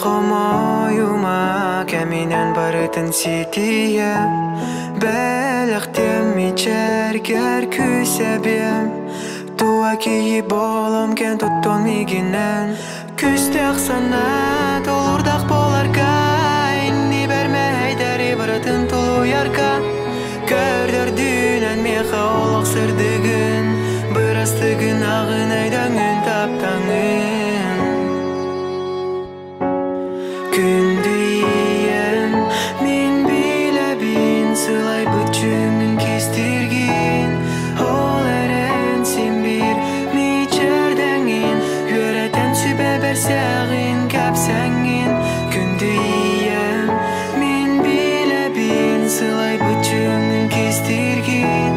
Хомойума кэминэн барытын ситиһиэм, Бэлэхтиэм ичэргэр күүсэбиэм, Туа киһи буолуом кэн туттуон миигинэн, Күүстээх санаа тулуурдаах буоларга, Иннибэр мэһэйдэри барытын тулуйарга, Көрдөрдүнэн миэхэ олох сырдыгын, Бырастыгын аҕын өйдөҥүн таптаҥын. Күндү ийэм, мин билэбин, сылайбыт чүҥүн кистиргин, Ол эрэн син биир мичээрдэҥин, үөрэтэн сүбэ бэрсэҕин кэпсэҥҥин. Күндү ийэм, мин билэбин, сылайбыт чүҥүн кистиргин,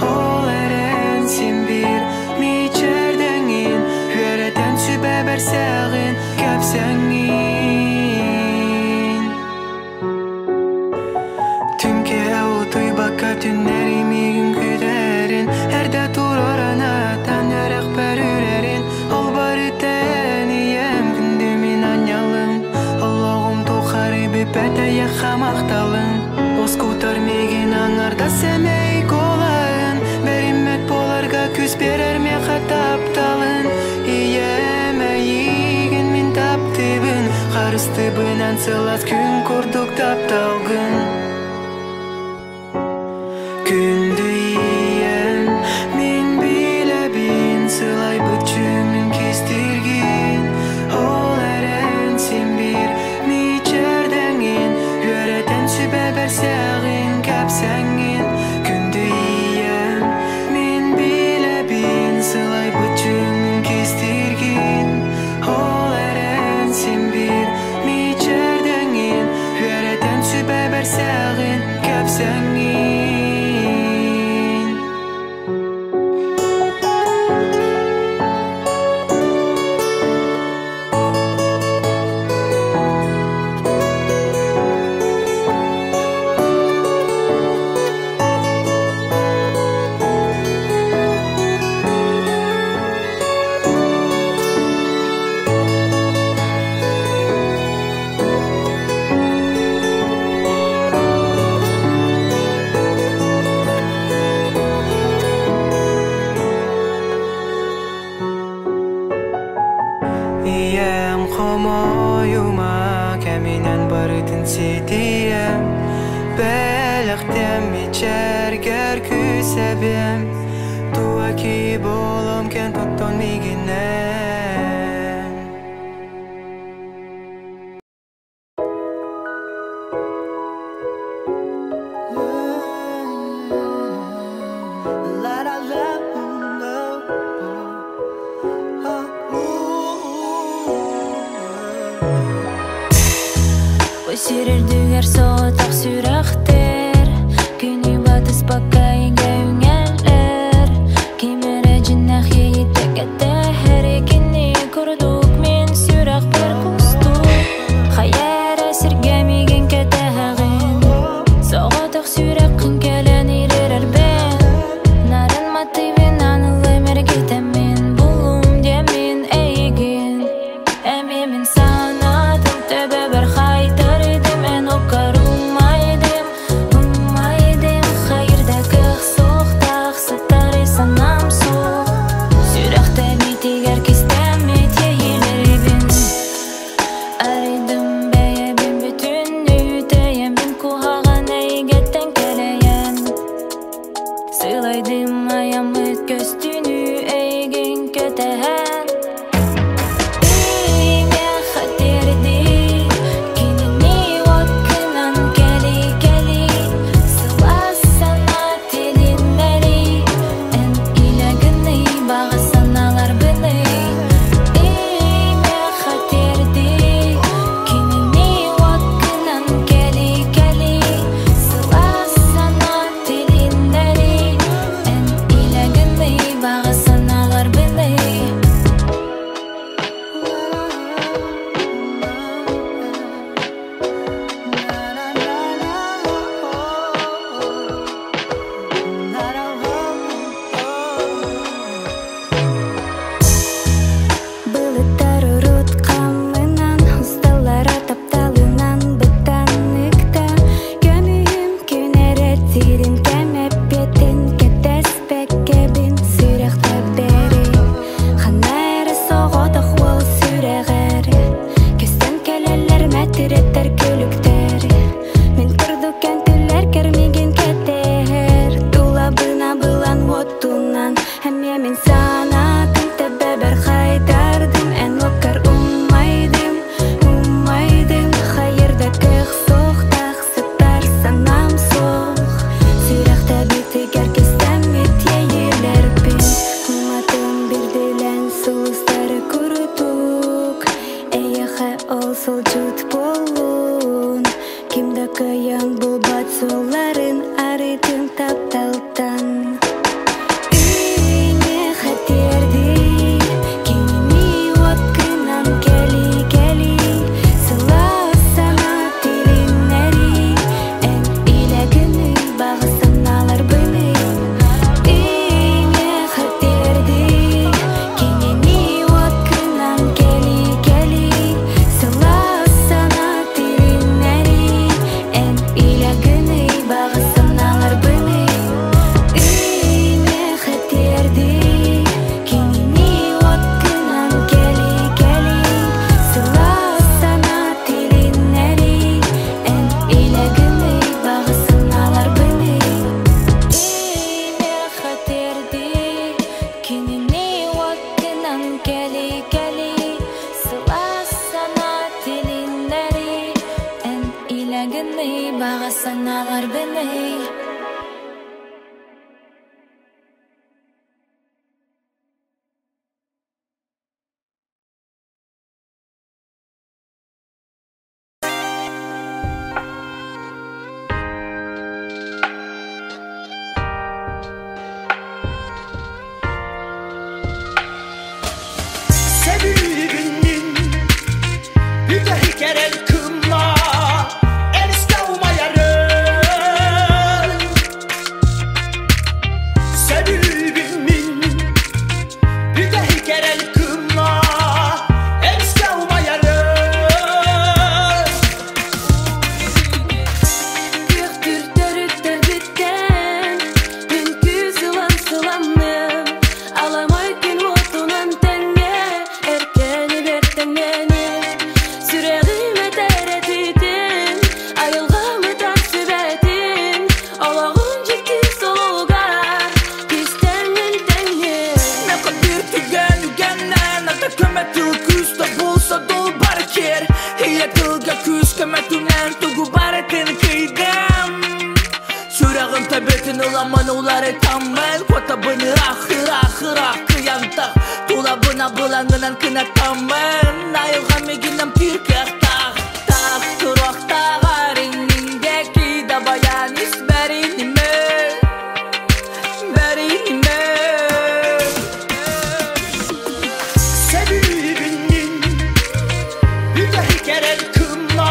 Ол эрэн син биир мичээрдэҥин, үөрэтэн сүбэ бэрсэҕин кэпсэҥҥин. Түҥкэ утуйбакка түннэри миигин күүтэрин, Эрдэ турар анааттан үрэхпэр үрэрин, Ол барыта эн ийэм күндү мин анньалым, Олоҕум тухары бүппэт эйиэхэ махталым. Уоскутар миигин аҥардас сэмэй куолаһын, Бэриммэт буоларга күүс биэрэр миэхэ тапталын. Ийэм эйиигин мин таптыыбын, Харыстыыбынан сылаас күн курдук тапталгын. Күндү ийэм, мин билэбин, сылайбыт чүҥүн кистиргин, Ол эрэн син биир мичээрдэҥин, үөрэтэн сүбэ бэрсэҕин кэпсэҥҥин. Күндү ийэм, мин билэбин, сылайбыт чүҥүн кистиргин, Ол эрэн син биир мичээрдэҥин, үөрэтэн сүбэ бэрсэҕин кэпсэҥҥин. Ийэм хомойума кэминэн барытын ситиэм, Бэлэхтиэм мичээргэр күүсэбиэм, Туа киһи буолуом кэн туттуон миигинэн. Сирэрдүгэр соҕотох сүрэхтэр Күнү батыспакка иҥэ үҥэллэр Ким эрэ дьиннэх иэйиттэ кэтэһэр Кини курдук мин сүрэхпэр кустук Хайа эрэ сиргэ миигин кэтэһэҕин Соҕотох сүрэххин кэлэн ирэрэрбин Нарын матыыбын анылым эргитэммин Булум диэммин эйигин Эмиэ мин санаатым төбөбөр хайтардым Эн оккарумайдым. Сылдьыт буоллун, Ким да кыайан булбат суолларын арыйтын тапталтан. Ийэхэ тиэрдий, кинини уоткынан кэли-кэли, Сылаас сана тилиннэрий, эн илэгиний баҕа санааларбыный. Ийэхэ тиэрдий, кинини уоткынан кэли-кэли, Сылаас сана тилиннэрий, эн илэгиний баҕа санааларбыный. Ийэхэ тиэрдий, кинини уоткынан кэли-кэли, Сылаас сана тилиннэрий, эн илэгиний баҕа санааларбыный. Ийэхэ тиэрдий, кинини уоткынан кэли-кэли, Сылаас сана тилиннэрий, эн илэгиний баҕа санааларбыный. Себүүгүннүн бүтэһикэрэл кымна эмискэ умайарын Себүүгүннүн бүтэһикэрэл кымна эмискэ умайарын Күөхтүр төрүттэрбиттэн Үнкүү сылан сыламным Аламай күн уотунан тэҥҥэ Эркээни бэртэҥнэниэм Сүрэҕим этэр этиитин Айылҕам ытар сүбэтин Олоҕум дьикти суолугар Кистэммин тэҥҥэ Мекадир түгэн үгэннэн Ата көмө тыл күүс тобулса дулбар кер Ийэ тылга күүс көмөтүнэн Тугу барытын кыйдым Сүрэҕим төбөтүн ыламын уларытаммын Куотабын ыраах ыраах ыраах кыйантах Тулабын абылаҥынан кынаттаммын Айылҕа мигинэн тиир кыахтаах Таах туруохтааҕар инниҥ дабайан ис бэринимэ Бэринимэ Себүүгүннүн бүтэһикэрэл кымна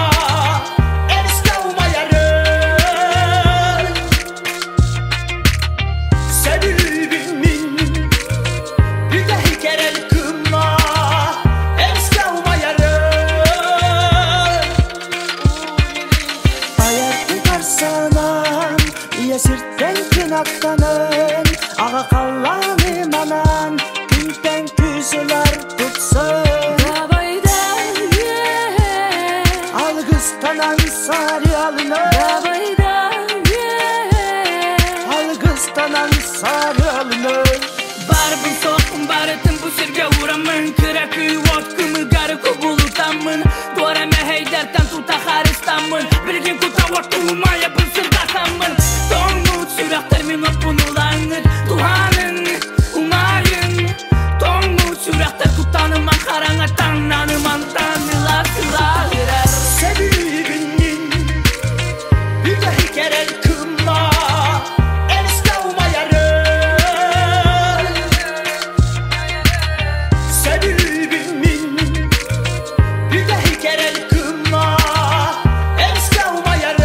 эмискэ умайарын Себүүгүннүн бүтэһикэрэл кымна эмискэ умайарын Айар санаан, ийэ сиртэн кынаттанан, аҕа халлааны манан, күнтэн күүс ылар тупсан. Дабайда үөһэ Алгыстанан сарыалынан, Дабайда үөһэ алгыстанан сарыалынан. Барбын соқпын барытын бу сиргэ ураммын Кыра күй от кымыгары кубулутаммын Туора мэһэйдэртэн тута харыстаммын Билигин кута отту умайабын сырдатаммын Тоҥмут сүрэхтэр мин оппун улаҥҥыт Туһаанын умайын Тоҥмут сүрэхтэр куттаныман хараҥа таҥнаныман таныла сылаһырар Себүүгүннүн бүтэһикэрэл кымна эмискэ умайарын Себүүгүннүн бүтэһикэрэл кымна эмискэ умайарын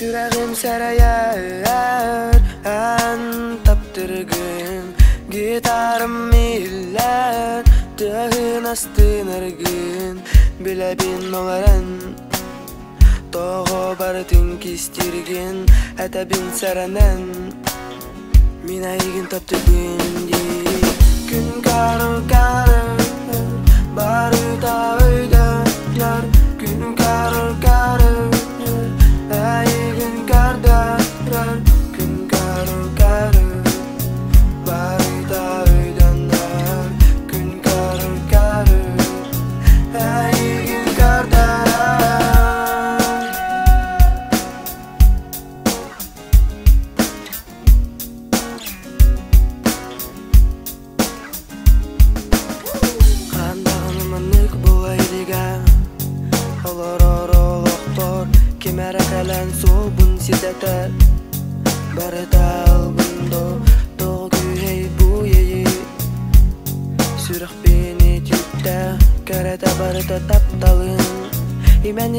Сүрэҕим сэрэйэр эн таптыргын Гитарам иһиллэр тыаһын астынаргын Билэбин ол эрэн тоҕо барытын кистииргин Этэбин сэрэнэн мин эйигин таптыыбын дии Күн кары кары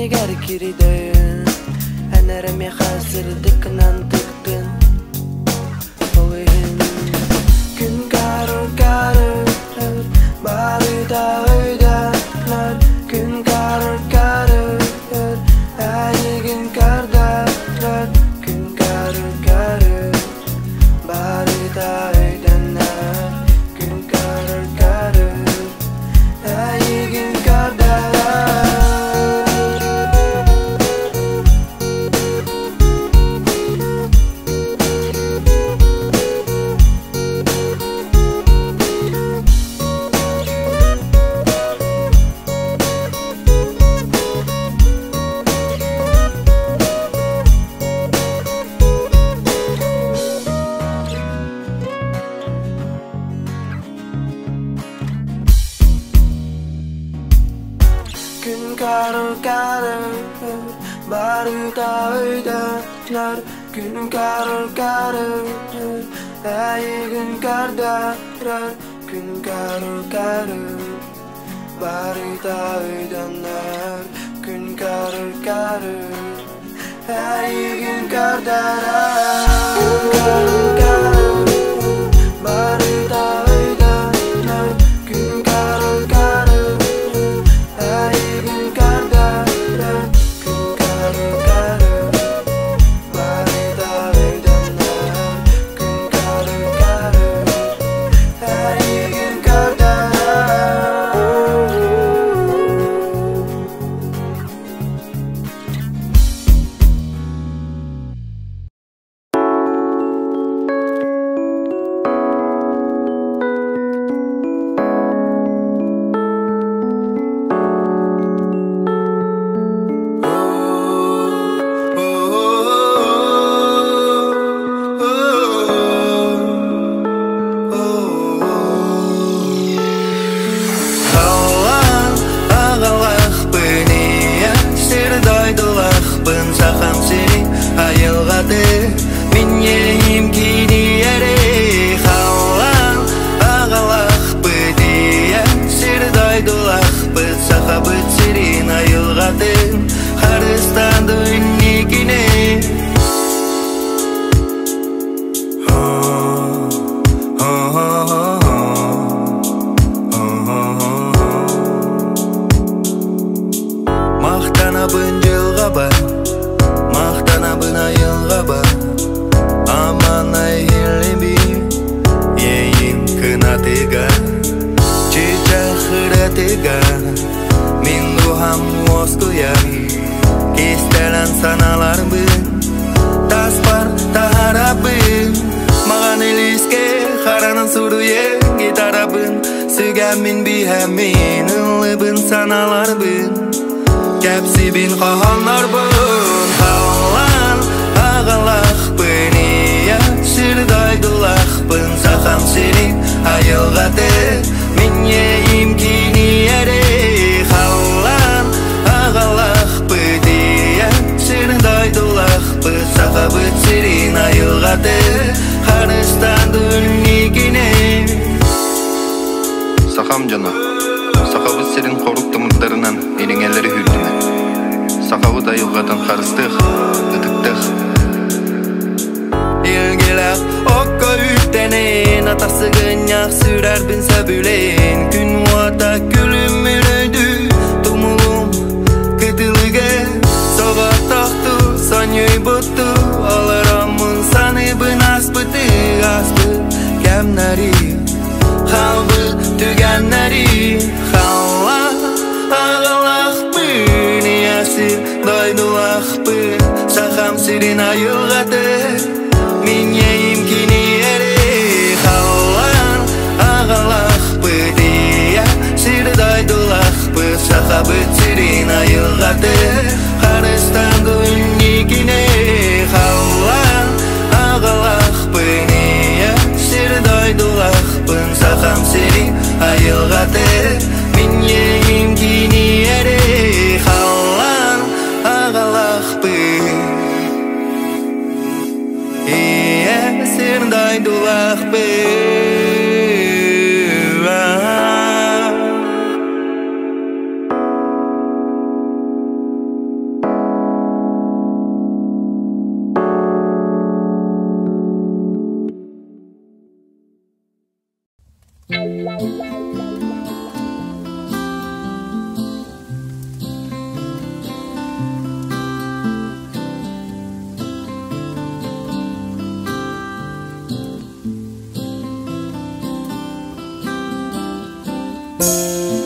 Иннигэр киирдин Эн эрэ миэхэ сырдыккынан тыктын Ол иһин күн карыр барыта өйдөнөр Күн карыр эйигин көрдөр Күн карыр барыта өйдөнөр Күн карыр эйигин көрдөр. Күн карыр барыта өйдөнөр Күн карыр эйигин көрдөрөр Күн карыр барыта өйдөнөр Күн карыр эйигин көрдөрөр Күн карыр барыта өйдөнөр Күн карыр эйигин көрдөрөр Күн карыр барыта өйдөнөр Күн карыр эйигин көрдөрөр. Халлан ағалақпын, иә, сир дойдулахпын, сахам сирин айылғаты мин ейім киниэри. Халлан ағалақпын, иә, сир дойдулахпын, сахабыт сирин айылғатын харыстанды никине. Мақтанабын жылғаба, мақтанабын айылғаба, Аман айылеби, ейім кынатыга, Чичахыратыга, Мин духам оскуя, Кестелен саналарбын, Таспар тахарабын, Маған илиске харанан суруе гитарабын, Сүгәмин бихәмин, ылыбын саналарбын, Кәпсибин қаханларбын. Халлан ағалақпын, иә, сир дойдулахпын, Сахам сирин айылғаты мин ейім киниэри. Халлан ағалақпын, иә, сир дойдулахпын, Сахабыт сирин айылғаты харыстанды никине. Сахам жана, сахабыт сирин хорук тымырдарынан ириңелери хүрдүмө. Сахабыт айылгатын харыстых, ытыктых. Илгилэх окко үттенен, Атасыгыннях сүрәрбин сөбүлен, Күн уата күлүмүрөйдү, Тумулум кытылыге, Соҕотохту соньуйбутту, Олороммун саныбын аспыты, аспыт кэмнэри, Халбыт түгэннэри. Халла ағалахпын, иә, сир дойдулахпын, Сахам сирин айылғаты мин ейім киниэри. Халлан ағалахпын, иә, сир дойдулахпын, Сахабыт сирин айылғаты харыстанды никине. Халлан ағалахпын, иә, сир дойдулахпын, Сахам сирин айылғаты мин ейім киниэри. Халлан ағалахпын, иә, сир дойдулахпын.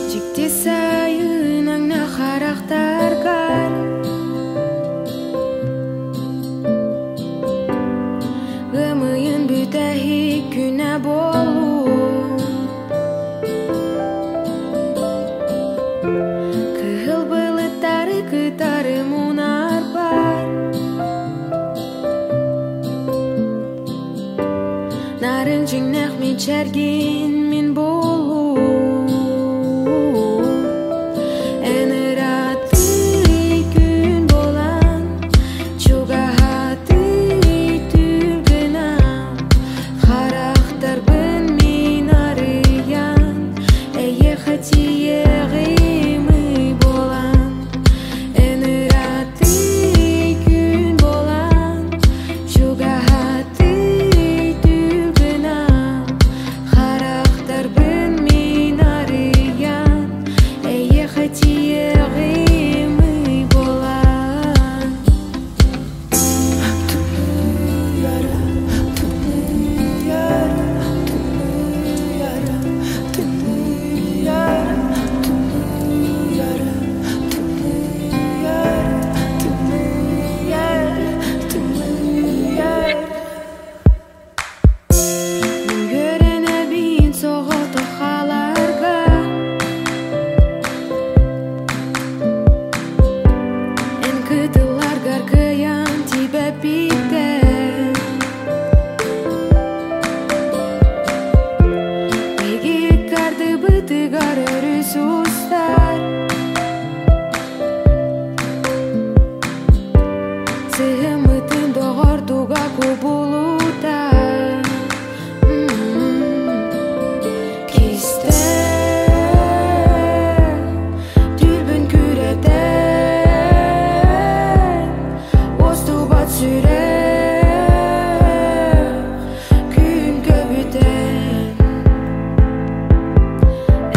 Дьикти сайын аҥна харахтаргар Ымыйын бүтэһик күнэ буолуо Кыһыл былыттары кытары мунарбар Нарын дьиҥнээх мичээргин мин буолуом Эн ыраатыы күн буолан Чугаһатыы түүл гынан Харахтарбын мин арыйан Эйиэхэ тиийэҕим ый буолан Эн ыраатыы күн буолан Чугаһатыы түүл гынан Харахтарбын мин арыйан Эйиэхэ тиийэҕим ый буолан Мин үөрэнэбин соҕотох хааларга Эн кытылларгар кыайан тиийбэппиттэн Биһиги ыккардыбытыгар өрүс устар Сыһыммытын доҕордуга кубулутар Кистэл түүрбүн күрэтэн Уостубат сүрэх күн көбүтэн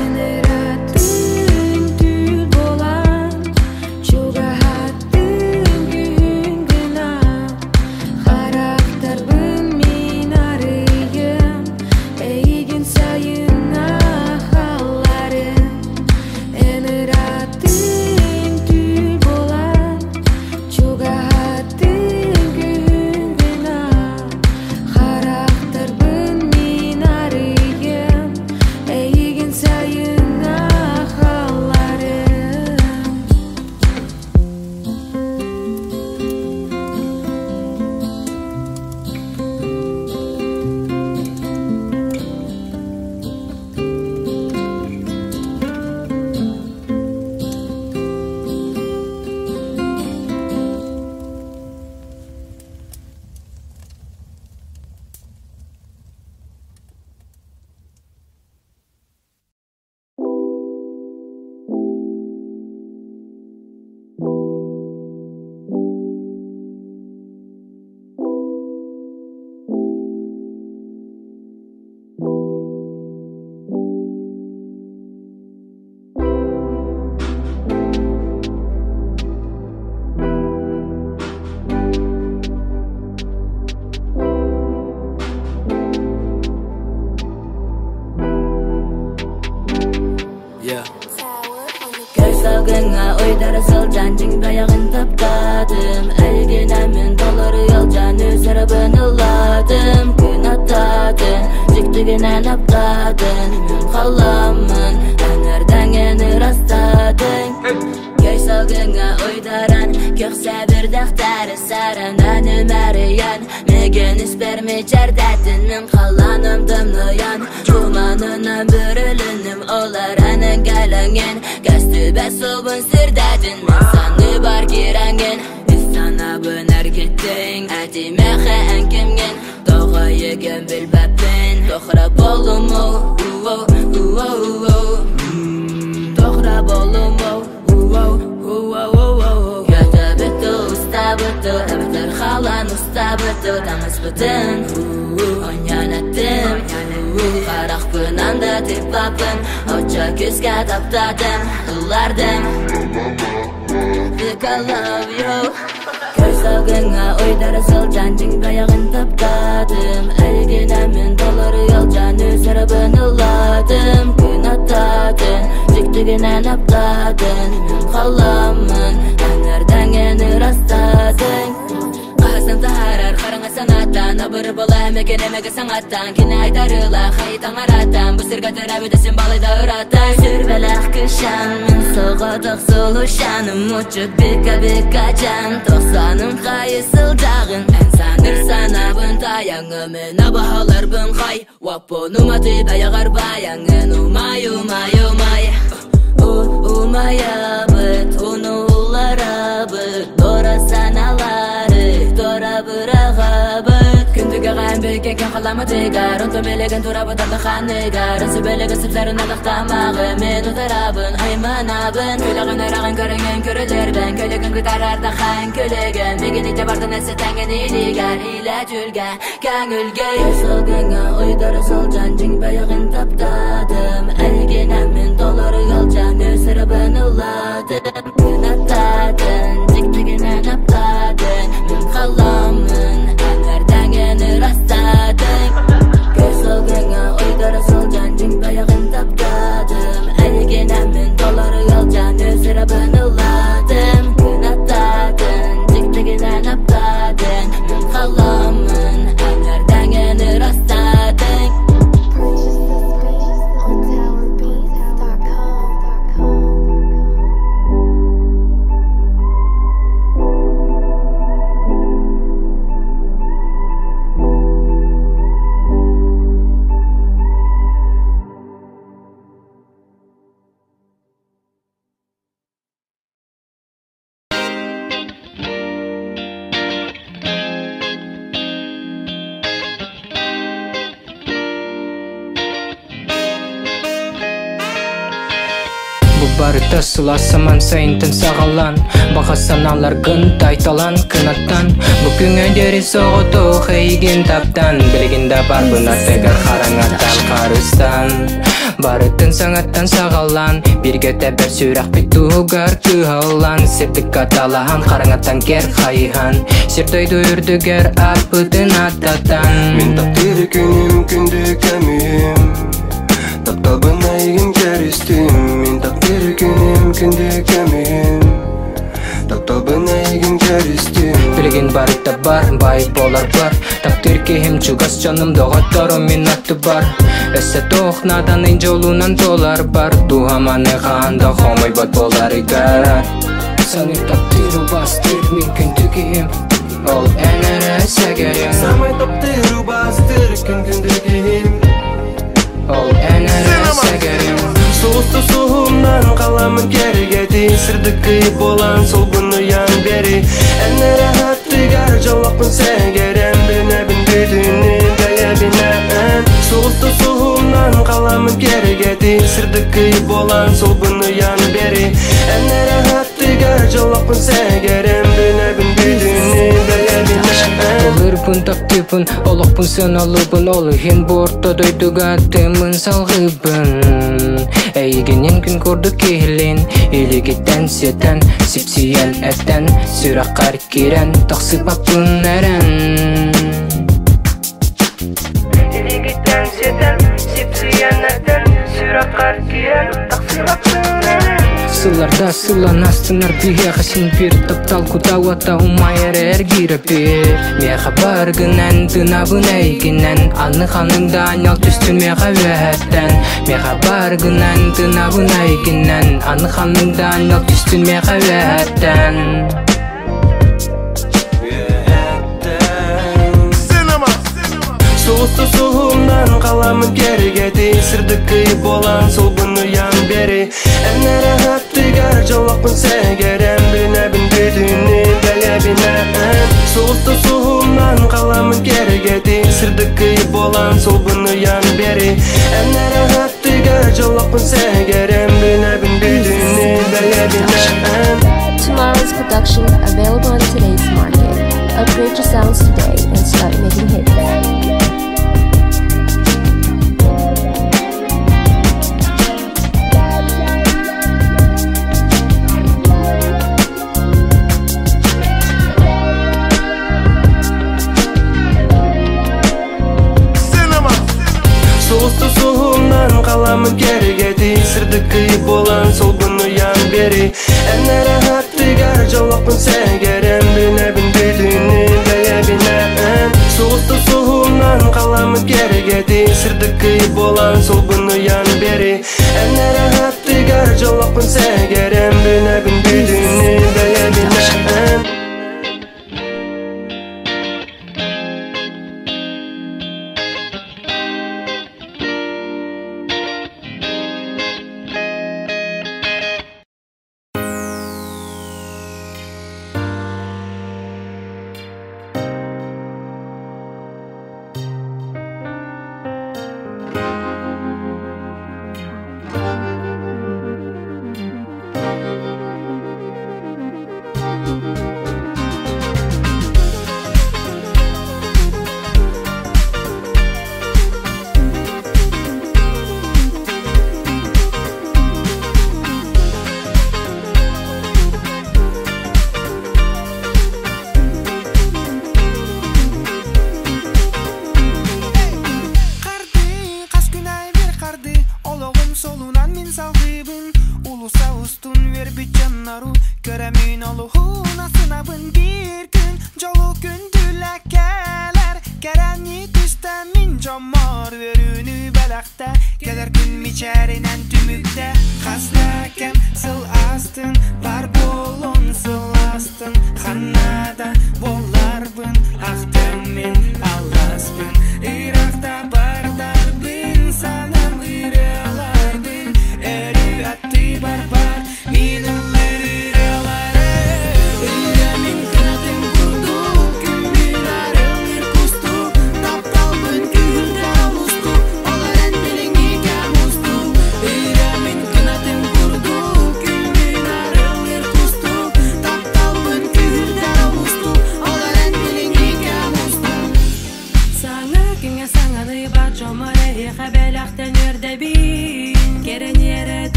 Эн ырааттыҥ түүл буолан Чугаһаттыҥ күн гынан Харахтарбын мин арыйым Эйигин сайынна хаалларым Эн ырааттыҥ түүл буолан Чугаһаттыҥ күн гынан Харахтарбын мин арыйым Эйигин сайынна хаалларым Yeah. Көй салгыҥҥа уйдара сылдьан дьиҥ бэйэҕин таптаатым Эйигинэн мин толору ыалдьан үс ыллаатым Күн аттаатын, дьиктигинэн аптаатын Мин халаммын, эҥэрдэҥин ырастаатыҥ Көй салгыҥҥа уйдаран, көхсө бирдэхтэри саран Әнүмэрийэн, миигин испэр мичээрдээтин Мин халлааным тымныйан, туманынан бүрүлүннүм Ол эрэн кэлэҥҥин, көстүбэт суолбун сирдээтин Мин санныбар киирэҥҥин, ис санаабын эргиттиҥ Этимэхэ эн кимҥин, тоҕо эйигин билбэппин Тохра буолуму, уо, уо, уо Тохра буолуму, уо, уо, уо Көтөбүтү, устабыты, эбэтэр халан устабыты Таҥаспытын, онньон эттим Харахпынан да типпэппин Тахсыбаппын Оччо күүскэ таптаатым Ыллардым Think I love you. Көз алдыңа уйдара сылдьан дьиҥ бэйэҕин таптаатым Эйигинэн мин толору ыалдьан өс-арабын ыллаатым Күн аттаатын, дьиктигинэн аптаатын Мин халаммын, эҥэрдэҥин ырастаатыҥ Хаһасан таһаарар хараҥа санааттан Абыры буола эмэкин эмэгэ саҥаттан Кини айдарыылаах айыы таҥараттан Бу сиргэ төрөөбүтэ син балайда ыраатан Сүрбэлэх кышан мин соҕотох сулушаным Учут бика бикачан Тохсоным хайы сылдьаҕын Эн саныыр санаабын тайаҥы Мин абаһаларбын хай Уоппунум аты бэйэҕэр баайаҥын Умай, умай, умай Умайабыт, уну улларабыт Дора санаалары, дора быраҕабыт Күндүгэҕэн бүккэ халамытыгар Онтон билигин турабыт ардаханыгар Сүбэлэгэ сыпсарын атахтамаҕы Мин утарабын, айманабын Күлэҕин ыраҕын көрөҥөн көрүлэрбин Көлүгүн кытары ардахаан күлүгүн Мигин ите бардын эсэтэҥин илигэр Илэ түүлгэ көҥүлгэ Салгыҥҥа уйдара сылдьан дьиҥ бэйэҕин таптаатым Эйигинэн мин толору ыалдьан өс арабын ыллаатым Күн аттаатын, дьиктигинэн аптаатын Мин халаммын, эҥэрдэҥин ырастаатыҥ Көз салгыҥҥа уйдара сылдьан дьиҥ бэйэҕин таптаатым Эйигинэн мин толору ыалдьан өс арабын ыллаатым Күн аттаатын, дьиктигинэн аптаатын Мин халаммын, эҥэрдэҥин ырастаатыҥ Purchase this beat on towerbeats.com. Бу барыта сылаас саман сайынтан саҕалаан Баҕа санааларгын тайталаан кынаттан Бу күҥҥэ диэри соҕотох эйигин таптаан Билигин да барбын аттыгар хараҥаттан харыстаан Барытын саҥаттан саҕалаан Бииргэ тэбэр сүрэхпит туһугар кыһаллан Сирдик аталаһан хараҥаттан кэр хайыһан Сир дойду үрдүгэр ааппытын аттатан Мин таптыыр күнүм күндү көмүһүм Тапталбын эйигин көрүстүм Мин таптыыр күнүм күндү көмүһүм Тапталбын эйигин көрүстүм Билигин барыта бар, бай болар бар Таптыыр киһим чугас дьонум доҕотторум мин аттыбар Өссө туох нааданый дьолунан туолар бар Дууһам аны хаһан да хомойбот буоларыгар Саныыр таптыыр убастыыр мин күндү киһим Ол эн эрэ сэгэрим Самай таптыыр убастыыр күн күндү киһим Ол эн эрэ сэгэрим Соғысты суһумнан қаламын кергети Сырдык болан солбун ыйан бери Эн эрэ аттыгар жолоқпун сэгерем Билинэбин бүтүнүн бэйэбинэн Соғысты суһумнан қаламын кергети Сырдык болан солбун ыйан бери Эн эрэ аттыгар жолоқпун сэгерем Билинэбин бүтүнүн бэйэбинэн Ылырбын таптыыбын, олохпун сыаналыыбын Ол иһин бу орто дойдуга тыыммын салҕыыбын Эйигинин күн курдук киһилин Илигиттэн сиэтэн, сипсийэн этэн Сүрэххэр киирэн, тахсыбаппын эрэн Илигиттэн сиэтэн, сипсийэн этэн Сүрэххэр киирэн, тахсыбаппын эрэн Сылларда сыллан астынар биһиэхэ син биир таптал кута уота умайар эргиирэ биир Миэхэ баргынан тыынабын эйигинэн Аны ханыҥ да аанньал түстүн миэхэ үөһэттэн Миэхэ баргынан тыынабын эйигинэн Аны ханыҥ да аанньал түстүн миэхэ үөһэттэн Соғысты суһумнан қаламын кергети Сырдык болан солбун ыйан бери Эн эрэ аттыгар жолоқпун сэгерем Билинэбин бүтүнүн бэйэбинэн Соғысты суһумнан қаламын кергети Сырдык болан солбун ыйан бери Эн эрэ аттыгар жолоқпун сэгерем Билинэбин бүтүнүн бэйэбинэн Tomorrow's production available on today's market. Upgrade your sounds today and start making hits. Соғысты суғынан қаламын кергети Сірдікі болан сол бұны ян бери Әнәрі хаттыгар жолақпын сәгерем Біләбін бүтіні бәйәбінән Соғысты суғынан қаламын кергети Сірдікі болан сол бұны ян бери Әнәрі хаттыгар жолақпын сәгерем Біләбін бүтіні бәйәбінән.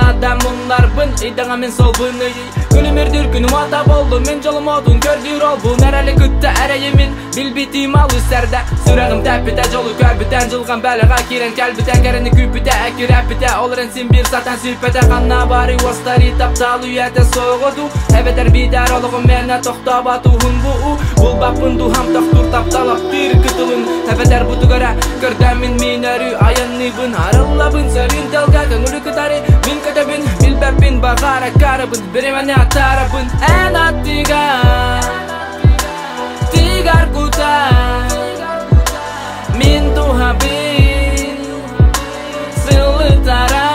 Ханна да муннарбын Ыйдаҥа мин солбун ыйый Күлүмүрдүүр күнүм уота боллум Мин дьолум отун көрдүүр олбун Эрэли кытта эрэйимин Билбитим алыс эрдэ Сүрэҕим тэппитэ дьолу көрбүтэ Дьылҕам бэлэҕэ киирэн кэлбитэ Кэрэни күүппүтэ эккирэппитэ Ол эрэн син биир сатаан сүппэтэ Ханна баарый уостарый таптал үйэтэ суоҕа дуу Эбэтэр биитэр олоҕум мээнэ тохтообот уһун бу Булбаппын дууһам тохтуур таптал аптыыр кытылын Эбэтэр бутугара көрдөммүн мин өрүү айанныыбын Арыллабын сөрүүн тыалга көҥүлү кытары Мин көтөбүн билбэппин баҕар акаарыбын Биримэни атаарабын эн аттыгар Тыгар кутар Мин дууһабын сылытара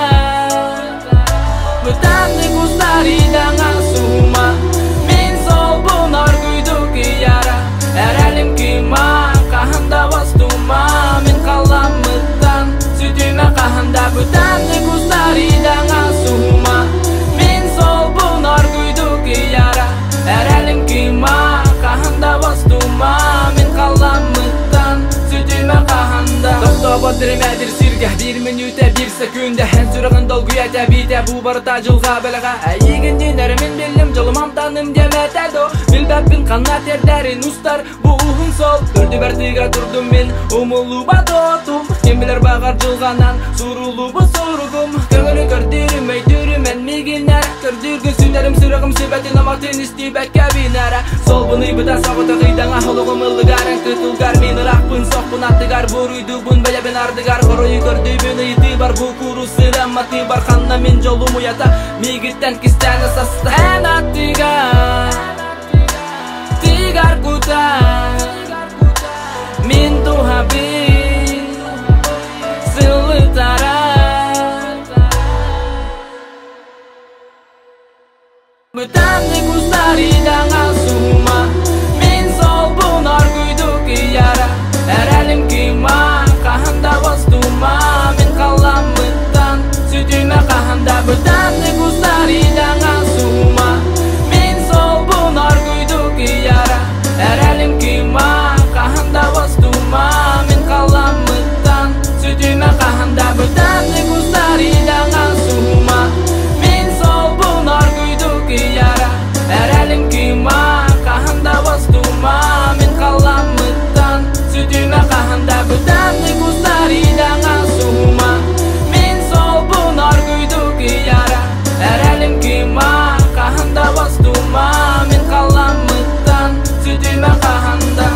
Бытаннык устар идэҥэ сума Мин солбун оргуйдук ыйара Эрэлим кыыма хаһан да бостума Мин халаммыттан сүтүмэ хаһан да Бытаннык устар идэҥэ сума Мин солбун оргуйдук ыйара Эрэлим кыыма хаһан да бостума Мин халаммыттан сүтүмэ хаһан да Тохтобот биримэдир сиргэ биир мүнүүтэ биир секүндэ Эн сүрэҕин долгуйа тэбиитэ бу барыта дьылҕа бэлэҕэ Эйигинниин эрэ мин биллим дьолум амтаным диэмэтэ до Билбэппин ханна тиэрдэрин устар бу уһун сол Төрдүбэр тыга турдум мин умуллубат отум Ким билэр баҕар дьылҕанан суруллубут суругум Көҥүлү көрдүүрүм өйдүүрүм эн миигиннэр Көрдүүргүн сүтэрим сүрэҕим сүбэтин аматын истибэккэ бинэрэ Солбун ыйбыта соҕотох ыйдаҥа олоҕум ыллыгар Эн кытылгар мин ыраахпын сохпун аттыгар Буруйдуубун бэйэбин ардыгар Хоруйу көрдүүбүн ыйытыыбар бу курус сыра матыыбар Ханна мин дьолум уйата миигиттэн кистээн саста Эн аттыгар тыгар кутар Мин дууһабын сылытара Бытаннык устар идэҥэ сума Мин солбун оргуйдук ыйара Эрэлим кыыма хаһан да бостума Мин халаммыттан сүтүмэ хаһан да Бытаннык устар идэҥэ сума Мин солбун оргуйдук ыйара Эрэлим кыыма хаһан да бостума Мин халаммыттан сүтүмэ хаһан да Бытаннык устар идэҥэ сума Мин солбун оргуйдук ыйара Эрэлим кыыма хаһан да бостума Мин халаммыттан сүтүмэ хаһан да Бытаннык устар идэҥэ сума Мин солбун оргуйдук ыйара Эрэлим кыыма хаһан да бостума Мин халаммыттан сүтүмэ хаһан да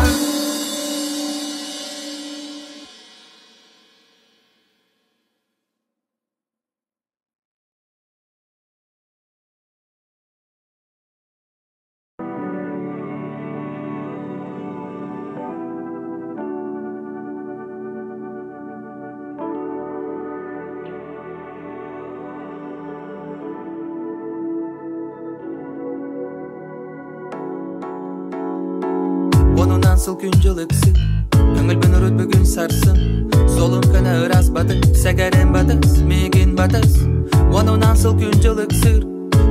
Онунан сыл күн дьыл ыксыы Көҥүлбүн урут бүгүн сарсын Суолум көнө ыраас батыс Сэгэрим батыс Миигин батыс Онунан сыл күн дьыл ыксыыр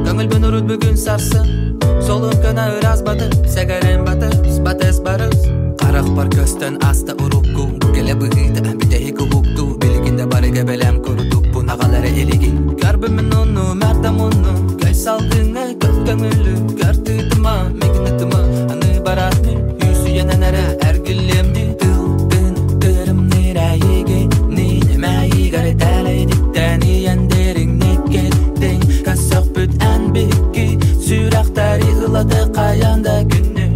Көҥүлбүн урут бүгүн сарсын Суолум көнө ыраас батыс Сэгэрим батыс Батыс барыс Харахпар көстөн аста урукку Бу кэлэ быһыыта бүтэһик уһуктуу Билигин да барыга бэлэм курдукпун аҕалара илигин Көрбүмүн ону мэрдам ону Көй салгыҥҥа көх көҥүлү Көр тыытыма миигин ытыма Аны бараатны Үсүйэнэн эрэ эргиллиэм дии Тыл тын тырымныыр эйигинниин Мэйигэр тэлэйдиктэн ийэн дириҥник киттиҥ Көссөхпүт эн бикки Сүрэхтэри ылаты хайан да күннү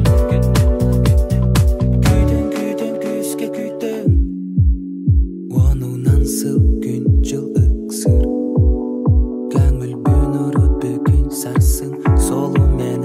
Күүтүн күүтүн күүскэ күүтүн Уонунан сыл күн дьыл ыксыыр Көҥүлбүн урут бүгүн сарсын Суолум мэнэ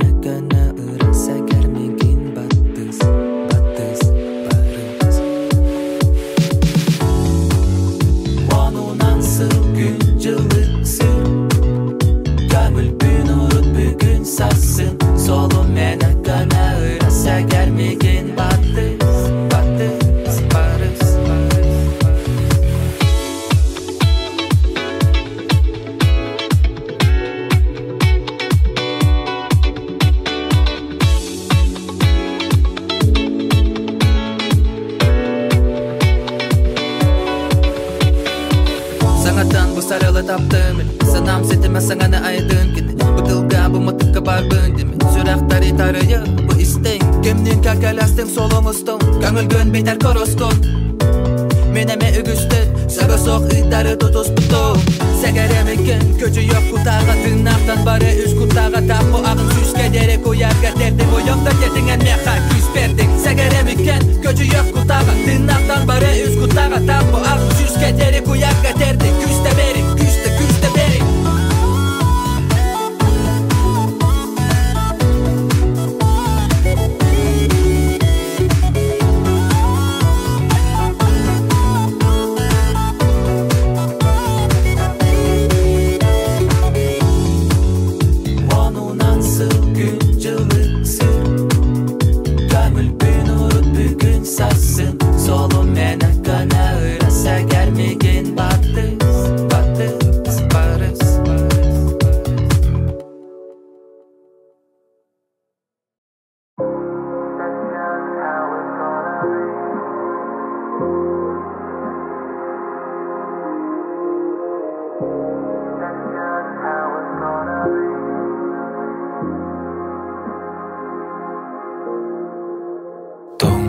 Бу сарыалы таптым Санаам ситимэ саҥаны айдын кини Бу тылга бу мытыкка барбын дими Сүрэхтэри тарыйы бу истиҥ Кимниин кэккэлэстиҥ суолуҥ устуҥ Көҥүлгүн битэр корускун Мин эмэ үгүстүк Сөбө суох ыйдары тутуспутум Сэгэрэм иккин Көчүйөх кутааҕа Тыыннаахтан бары үс куттааҕа Таппы аҕын сүүскэ диэри куйаарга Тердиҥ ойом да тетиҥ эн миэхэ күүс бердиҥ Сэгэрэм иккин Көчүйөх кутааҕа Тыыннаахтан бары үс куттааҕа Таппы аҕын сүүскэ диэри куйаарга Тердиҥ күүстэ бериҥ Күүстэ күүстэ бериҥ Онунан сыл күн дьыл ыксыр Көмүлбүн урут бүгүн сарсын Солум мэнэ көнө ыра сэгэр мигин Батыс, батыс, барыс Тоҥ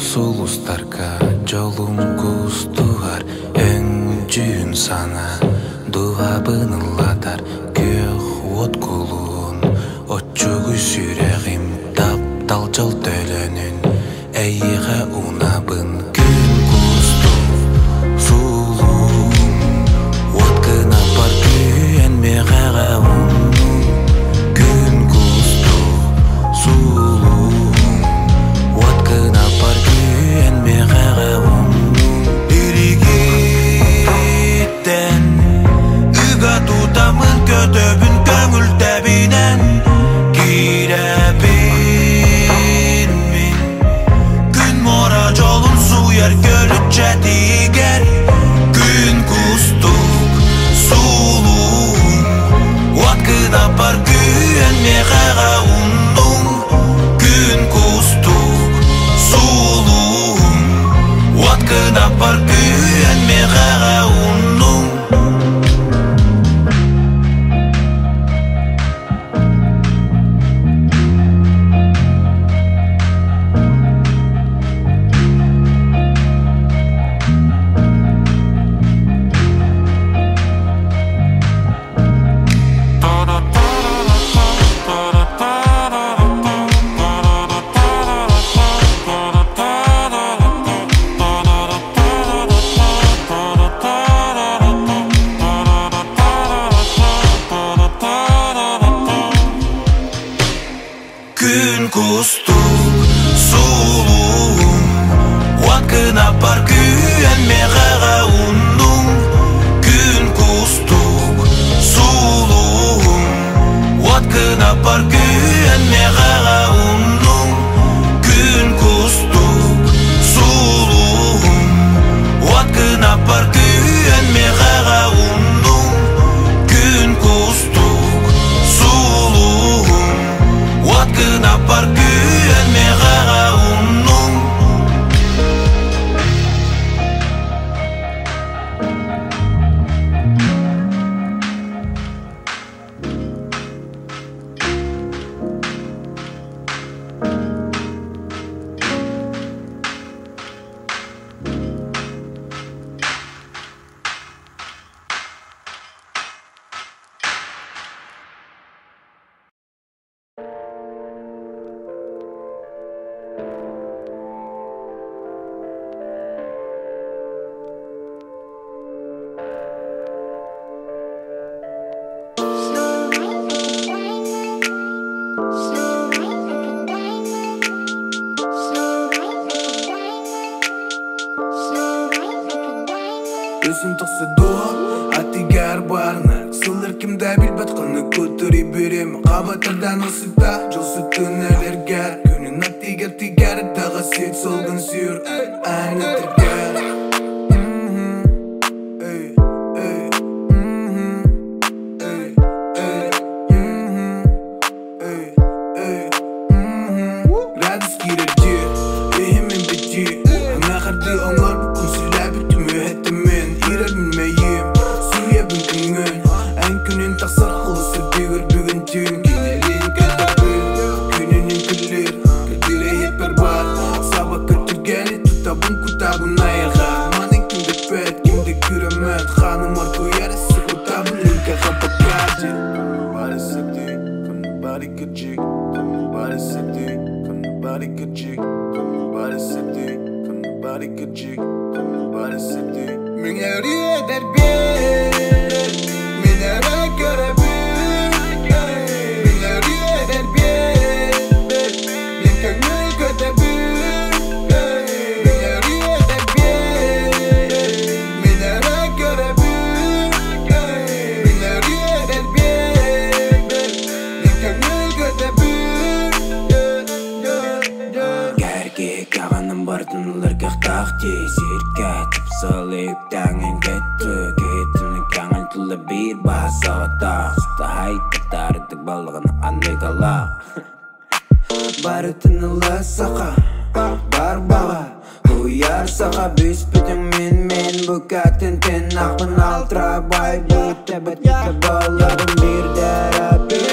сулустарга дьолум кустугар Өҥ-дьүһүн сана дууһабын ыллатар Күөх уот кулуун оччугуй сүрэҕим Таптал дьол төлөнүн эйиэхэ уунабын Күн кустук сулуум уот гынаппар күүһэн миэхэҕэ ууннуҥ Күн кустук сулуум уот гынаппар күүһэн миэхэҕэ ууннуҥ Илигиттэн ыга тутаммын көтөбүн көҥүл тэбинэн Киирэбин мин Күн муора дьолун сууйар көлүччэтигэр Күн кустук сулуум Уот кынаппар күүһэн миэхэҕэ ууннуҥ Күн кустук сулуум Уот кынаппар күүһэн миэхэҕэ ууннуҥ Күн кустук сулуум Уот гынаппар күүһэн миэхэҕэ ууннуҥ Күн кустук сулуум Уот гынаппар күүһэн миэхэҕэ ууннуҥ Күн кустук сулуум Уот гынаппар күүһэн миэхэҕэ ууннуҥ Күн кустук сулуум Уот гынаппар күүһэн миэхэҕэ ууннуҥ Өзін тақсы дуа атигар барына Сыллар кимде билбэт каны көтөрүй берем Қабатырдан ысыта жол сүтін әлергер Күнін атигер тигер даға сет солгын сүйір ән өтіргер Ey, ey, mhm. Ey, ey, mhm. Ey, ey, mhm. Градус киирэрдии, иһимин битии Аңа хардыы оҥорбуккун сүлээбит түмүһэттимин Иирэр мин мэйиим, сууйабын Оргуяр сыкутабын рюмкаҕа Бакарди. Бары сети, бары кыджик, бары сети, бары кыджик, бары сети, бары кыджик, бары сети. Мин эдэрбин, мин эрэ көрөбүн. Мин эдэрбин, мин көҥүл көтөбүн. Мин эдэрбин, мин эрэ көрөбүн. Мин эдэрбин, мин көҥүл көтөбүн. Кәрке кағаным бартын ылыр кахтах Сирке тыпсалы үктәңін кетті. Кетіні кәңіл тулы бир басағатақ. Сытахай тақтарыдық балығын анныгалақ. Барытын ыла сақа, бар баға Уяр сақа бүспүтің мен мен Букатын тен ақпын алтра бай Бутта бітті балығын бір дәрі бір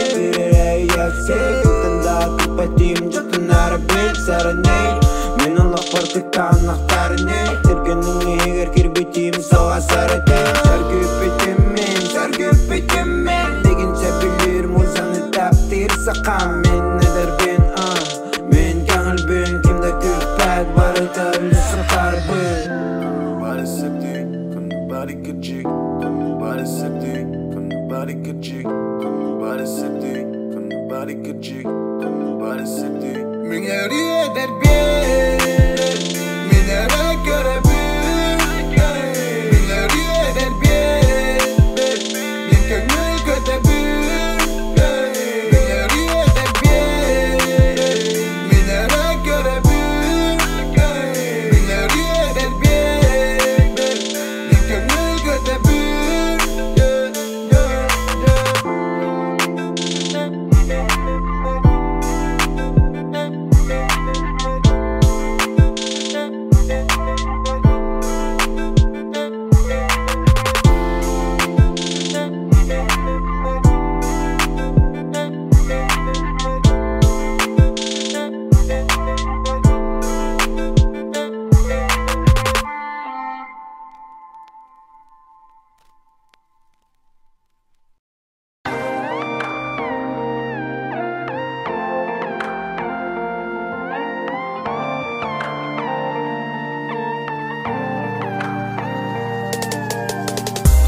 яксе Тында күпәтим жұтынары бит сарыней. Мен олақ бартықтан ақтарыне Тіргенің егер кірбітім соға сарыте. Сәргүпітім мен, сәргүпітім мен Дегенше білір музаны таптыр сақам. Мен эдербин, мен кәңілбін Кімді күпәт барыта үлісі қарбы. Бары сети, бары кыджик, бары сети, бары кыджик, бары сети, бары кыджик, бары сети. Мин эдэрбин, мин эрэ көрөбүн. Мин эдэрбин, мин көҥүл көтөбүн. Мин эдэрбин, мин эрэ көрөбүн. Мин эдэрбин, мин көҥүл көтөбүн.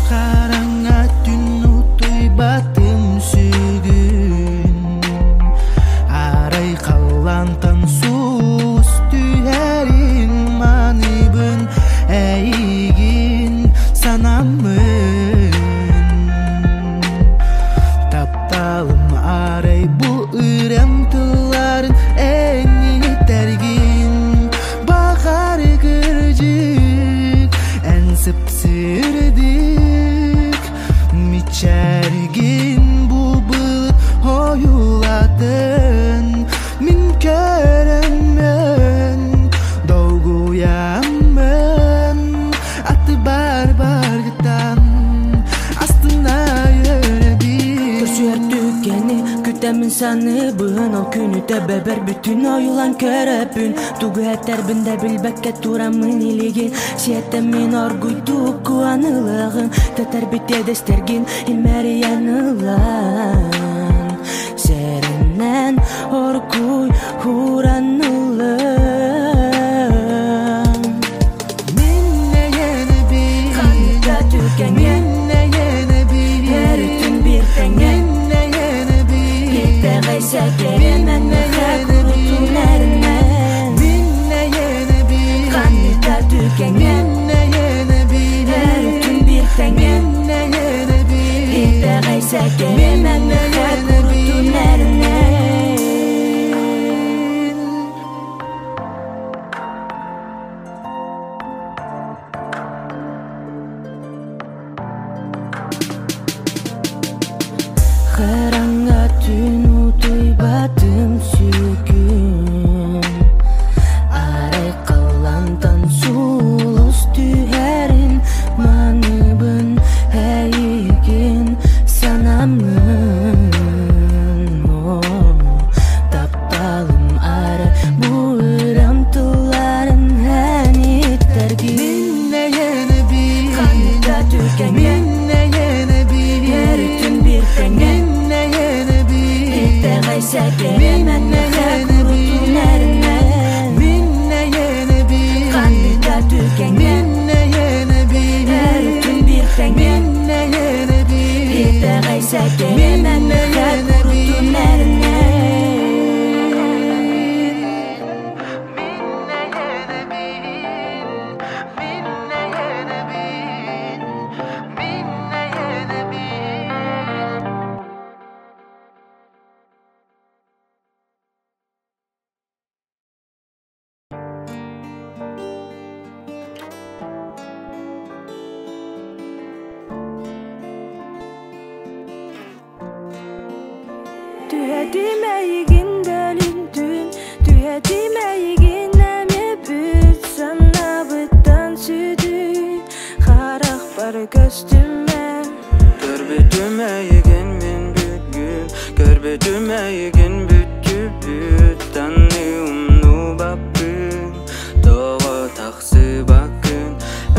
Хараңа түн утуйбатым сүгүн. Арай қаллантан сус түһәрин маныбын әйгин санамын. Тапталым арай бу ырам тылларын әңнетәргин. Бағар кыржык ән сыпсырдык Мичәргин бу былыт ойулатын. Мин көрөмөн долгуямын. Аты бар баргытан астына өрөбүн. Көрсүөр түкени күтәмин саныбын. Ол күнү төбөбөр бүтүн оюлан көрөпүн. Тугу этэрбин да билбекке турамын илигин. Сиэтэмин оргуйдук куанылыгын. Тэтэрбит эдестергин имэриян ылан. Серенен оргуй хуранылын. Мин эйэнэбин. Ханныка түкэҥҥэ. Мин эйэнэбин. Өрүтүн бир тэҥҥэ. Мин эйэнэбин. Итэҕэй сэкэрэмэн мэхэ курутун эрэнэн. Мин эйэнэбин. Ханныка түкэҥҥэ. Мин эйэнэбин. Өрүтүн бир тэҥҥэ. Мин эйэнэбин. Итэҕэй сэкэрэмэн мэхэ курутун эрэнэн. Хараңа түн утуйбатым сүгүн. Арай қаллантан сулус түһәрин маныбын әйгин санамын. О, тапталым ары буырам тылларын әниттәргин. Мин эйэнэбин. Ханныка түкэҥҥэ. Мин Сэкэрэмэн курутун эрэнэ. Түһэтим эйигин дөлүн түн, түһэтим эйигин эмиэ бүт. Санаабыттан сүтүй, харахпар көстүмэ. Көрбүтүм эйигин мин бүгүн, көрбүтүм эйигин бүттүбүт. Таны умнубаппын, тоҕо тахсыбаккын.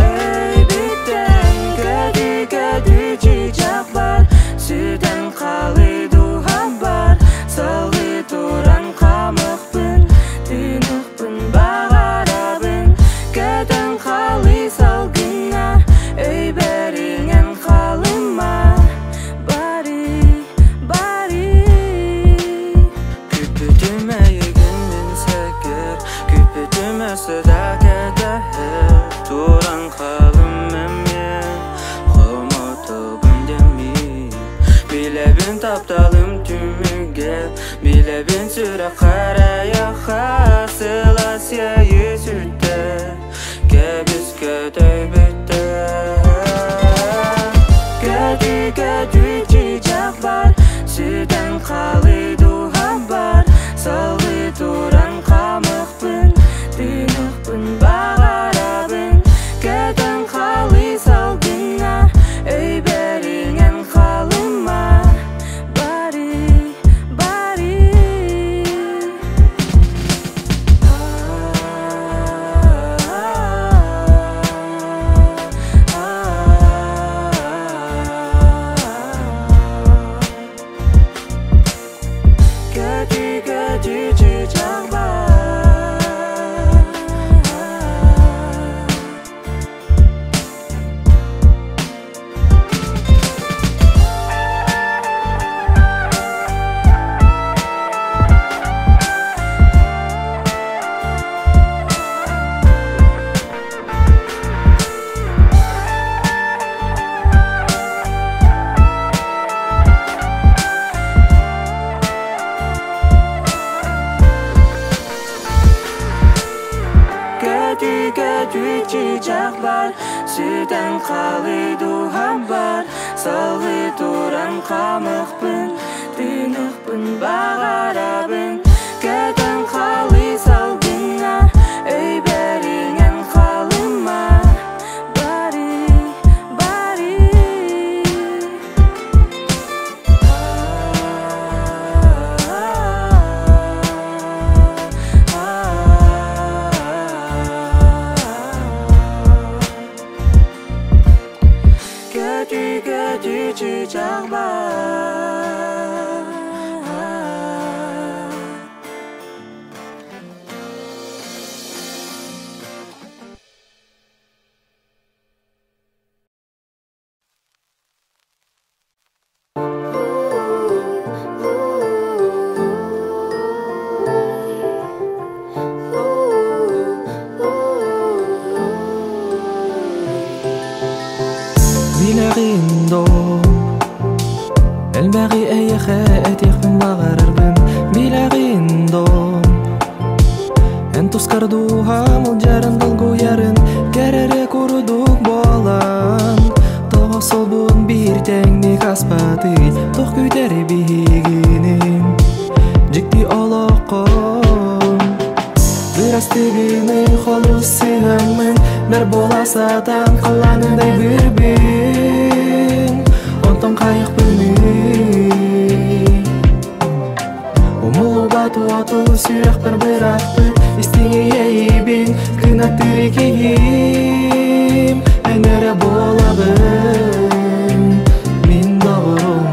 Өйбүттэн көтү көтү чыычаах бар, сүтэн хаалыы дууһам бар. Салгыы туран хаамыахпын, тыыныахпын баҕарабын. Көтөн хаалыы салгыҥҥа, өйбөр иҥэн хаалыма. Бары, бары. Күүппүтүм эйигин мин сэгэр, күүппүтүм өссө да кэтэһэр. Туран хаалым эмиэ, хомотобун дэммин. Билэбин тапталым түмүгэ, билэбин сүрэххэр эйиэхэ сылаас иэйии сүттэ, кэбис көтөйбүттэ. Көтү көтү чыычаах бар, сүтэн хаалыы дууһам бар. Салгыы туран хаамыахпын, тыыныахпын баҕарабын. Көтөн хаалыы салгыҥҥа, өйбөр иҥэн хаалыма. Бары, бары. Көтү көтү чыычаах бар. Көтү көтү чыычаах бар, сүтэн хаалыы дууһам бар. Салгыы туран хаамыахпын, тыыныахпын баҕарабын. Көтөн хаалыы салгыҥҥа, өйбөр иҥэн хаалыма. Бары, бары. Көтү көтү чыычаах бар. Билэҕин доо, элбэҕи эйиэхэ этиэхпин баҕарарбын. Билэҕин доо, эн тускар дууһам ылдьарын долгуйарын. Кэрэрэ курдук буолан, тоҕо солбун биир тэҥник аспатый? Туох күүтэр биһигини дьикти олоххо? Бырастыгыны холус сыһаммын, бэр буола сатаан халлааныдай бырбын. Онтон хайыхпыный? Умуллубат уоту сүрэхпэр бырахпыт истиҥ иэйиибин кынаттыыр киһим эн эрэ буолаҕын, мин доҕорум.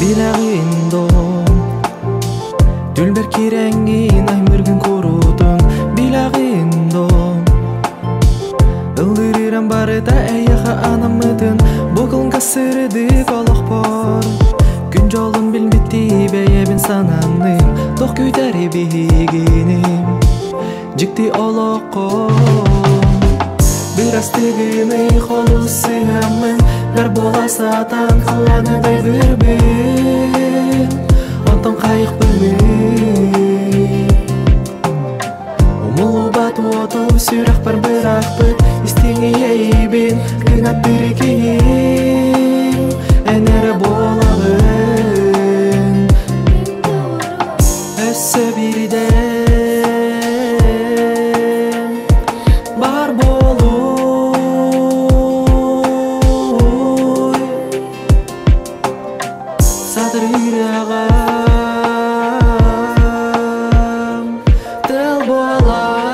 Билэҕин доо, Сананным Тох күүтэр биһигиним Дьикти олоххо Бырастыгыны холус сыһаммын Бэр буола сатаан халлааны дайбырбын Онтон хайыкпыный Умулубат уоту сүрэхпэр бырахпыт Истиҥ иэйиибин кынаттыыр киһим Эн эрэ буолаҕын Өссө биирдэ бар буолууй Сатырыыраҕам тыл буолан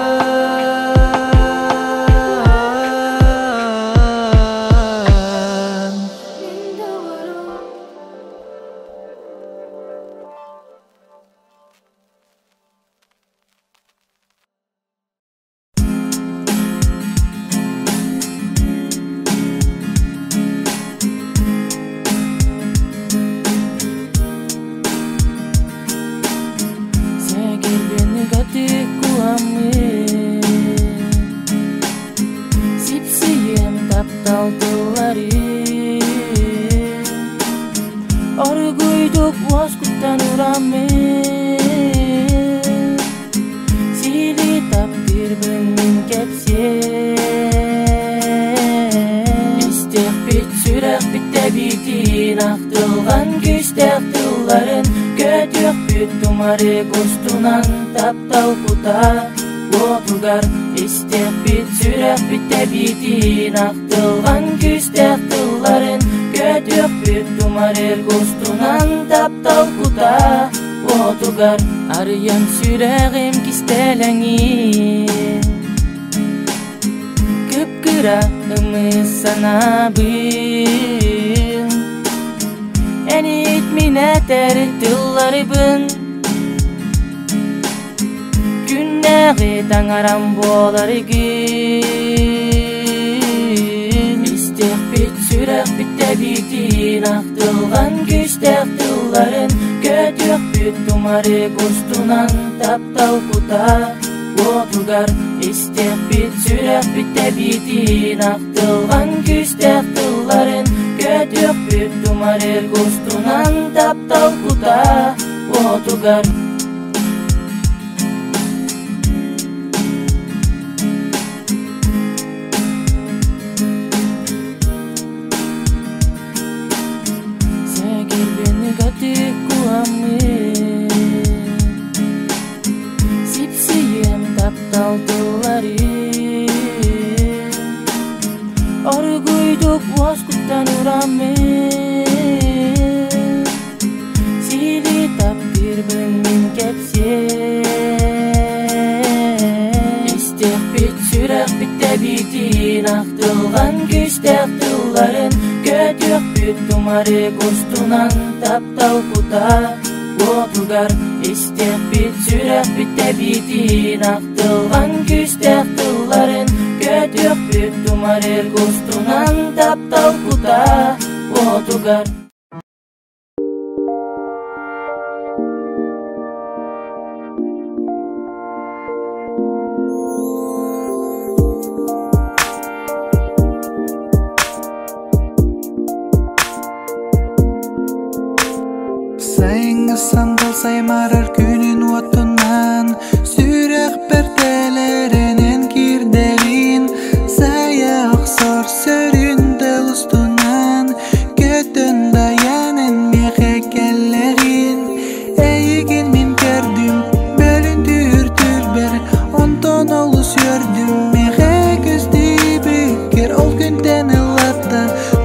Сэгэрбин куаммын Сипсийем таптал тылларын Оргуйдук уоскуттан ураммын Сили таптыырбын мин кэпсиэм Истиэхпит сүрэхпит тэбиитин Ахтылҕан күүстээх тылларын Көтүөхпүт тумарык устунан Таптал кута уотугар Истиэхпит сүрэхпит тэбиитин Ахтылҕан күүстээх тылларын Көтүөхпүт тумарык устунан Таптал кута уотугар Арыйан сүрэҕим кистэлэҥин Кып-кыра ымыы санаабын Эн иһит мин этэр тылларыбын Күннээҕи таҥарам буоларгын Истиэхпит сүрэхпит тэбиитин Ахтылҕан күүстээх тылларын Көтүөхпүт тумарык устунан Таптал кута уотугар Истиэхпит сүрэхпит тэбиитин Ахтылҕан күүстээх тылларын Көтүөхпүт тумарык устунан Таптал кута уотугар Сэгэрбин куаммын Сипсийем таптал тылларын Оргуйдук уоскуттан ураммын Сили таптыырбын мин кэпсиэм Истиэхпит сүрэхпит тэбиитин Ахтылҕан күүстээх тылларын Көтүөхпүт тумарык устунан Таптал кута уотугар Истиэхпит сүрэхпит тэбиитин Ахтылҕан күүстээх тылларын Көтүөхпүт тумарык устунан Таптал кута уотугар Сайыҥҥы сандал саймарар күнүн уотунан Сүрэх пэртэлэринэн киирдэҕин Сайа охсор сөрүн тыл устунан Көтөн дайан эн миэхэ кэллэҕин Эйигин мин көрдүм бөлүн түүр-түүрбэр Онтон олус үөрдүм миэхэ көстүбүккэр Ол күнтэн ыллатта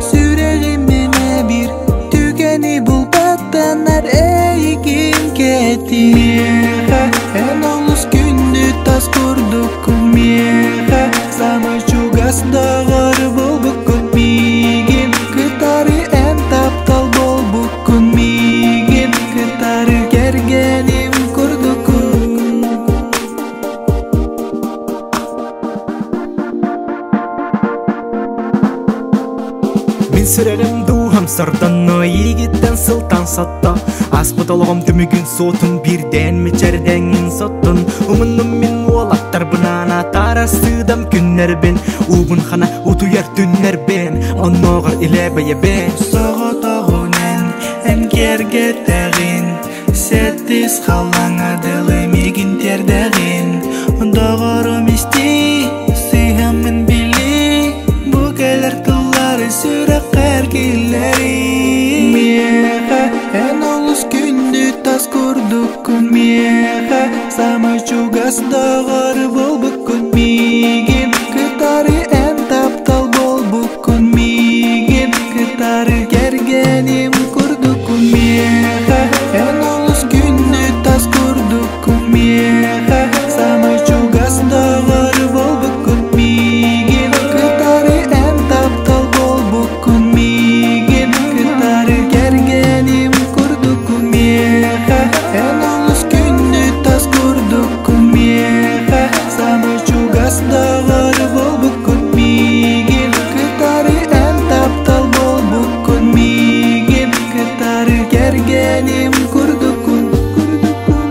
сүрэҕим мэнэ биир Түгэни булбаттанар эйигин кэтиэхэ Эн олус күндү тас курдуккун миэхэ Самай чугас доҕор буолбуккун миигин Кытары эн таптал буолбуккун миигин Кытары кэргэним курдуккун Мин сүрэҕим дууһам сордонно Иигиттэн сылтан сотто. Ааспыт олоҕум түмүгүн суотун биирдээн мичээрдээҥҥин соттун Умуннум мин уолаттарбынаан атаара сыыдам күннэрбин Уубун хана утуйар түннэрбин Оннооҕор илэ бэйэбин Соҕотоҕунан эн киэргэтэҕин Сэттис халлааҥҥа дылы миигин тиэрдэҕин Доҕорум истиий, сыһыаммын билиий Бу кэлэр тыллары сүрэххэр киллэриий Миэхэ эн олус күндү тас курдуккун Миэхэ саамай чугас доҕор буолбуккун Миигин кытары эн таптал буолбуккун Миигин кытары кэргэним курдуккун Миэхэ эн олус күндү тас курдуккун Миэхэ саамай чугас доҕор буолбуккун Миигин кытары эн таптал буолбуккун Миигин кытары кэргэним курдуккун Миэхэ эн олус күндү тас курдуккун Миэхэ саамай чугас доҕор буолбуккун Миигин кытары эн таптал буолбуккун Миигин кытары кэргэним курдуккун курдуккун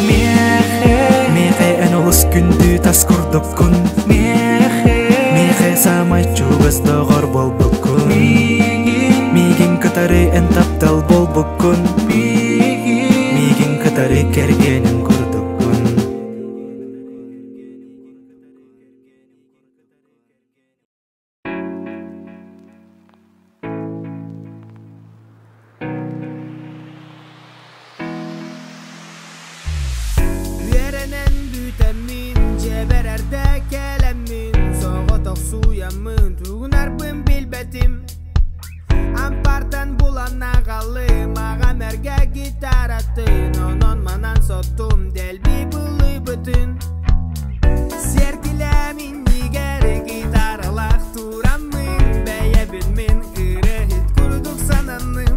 Миэхэ Миэхэ эн олус күндү тас курдуккун Миэхэ Миэхэ саамай чугас доҕор буолбуккун Миигин Миигин кытары эн таптал буолбуккун Миигин Миигин кытары кэргэним курдуккун Үөрэнэн бүтэммин, дьиэбэр эрдэ кэлэммин Соҕотохсуйаммын, тугунарбын билбэтим Ампартан булан аҕалым, аҕам эргэ гитаратын Онон-манан соттум, дэлби былыйбытын Сиэркилэм иннигэр гитаралаах тураммын Бэйэбин мин ырыаһыт курдук сананным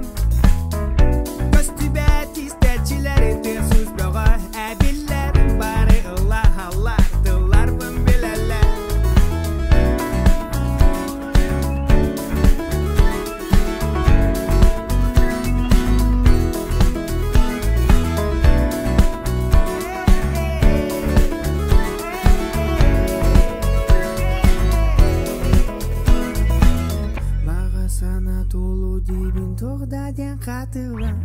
Көстүбэт истээччилэр тыас-уус бөҕө эбиллэр Бары ыллаһаллар, тылларбын билэллэр Баҕа санаа туолуо диибин туох да диэн хатылан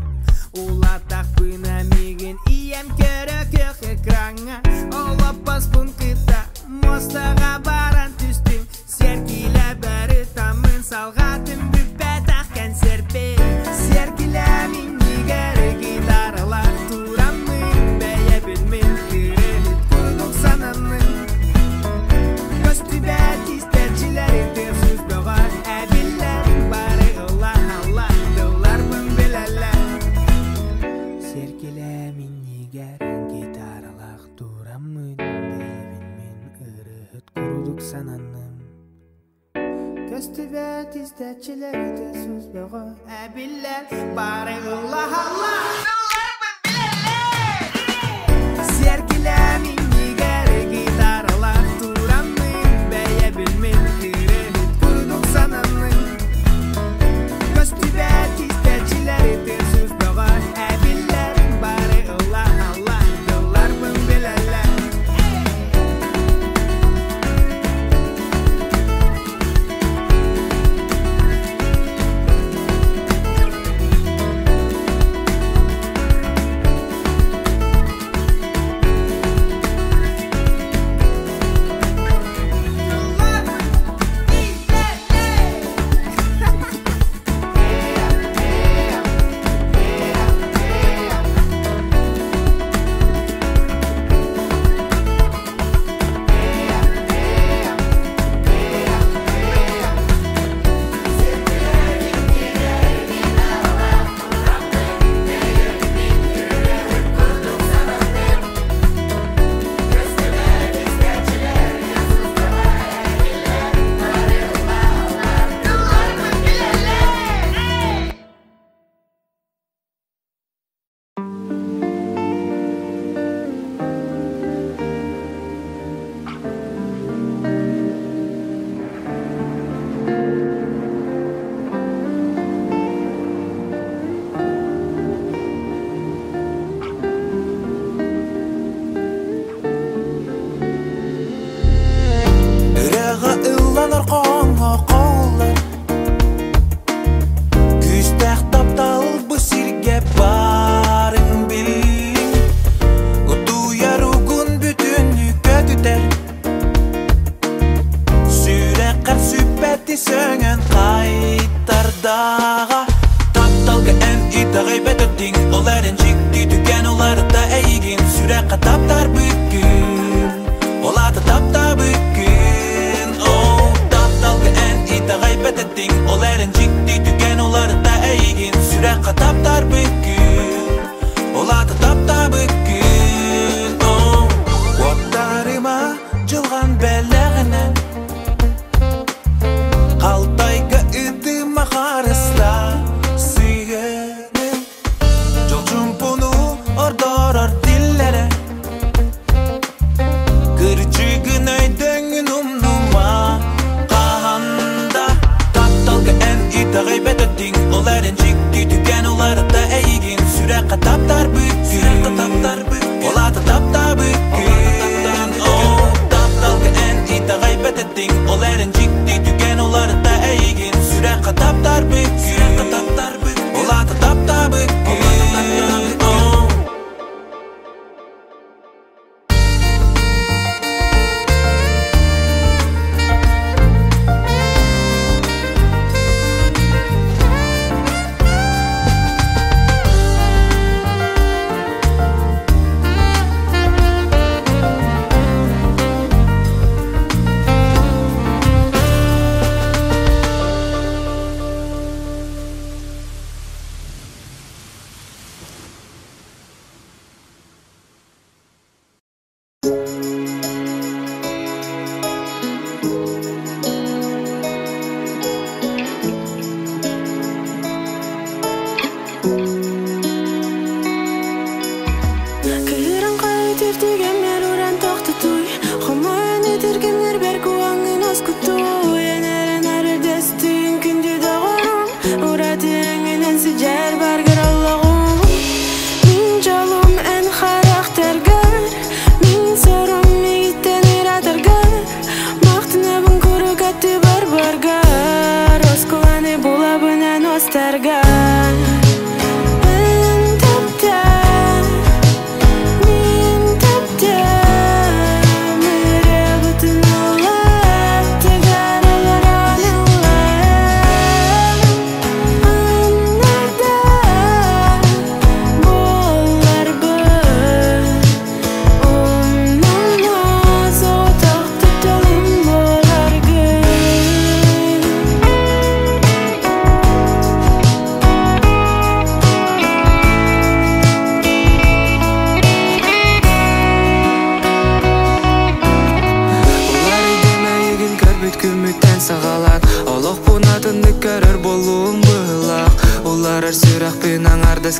Улааттахпына миигин ийэм көрө көх экраҥҥа Олоппоспун кытта муостаҕа баран түстүм Сиэркилэ бары таммын салҕаатым бүппэтэх кэнсиэрпин Сиэркилэм иннигэр гитаралаах тураммын Бэйэбин мин ырыаһыт курдук сананным Көстүбэт истээччилэр тыас-уус бөҕө эбиллэр Бары ыллаһаллар, тылларбын билэллэр Сиэркилэм иннигэр гитаралаах тураммын Бэйэбин мин ырыаһыт курдук сананным Көстүбэт истээччилэр тыас-уус бөҕө эбиллэр Бары ыллаһаллар, тылларбын билэллэр Сиэркилэм иннигэр гитаралаах тураммын Бэйэбин мин ырыаһыт курдук сананным Көстүбэт истээччилэр тыас-уус бөҕө эбиллэр Бары ыллаһаллар, тылларбын билэллэр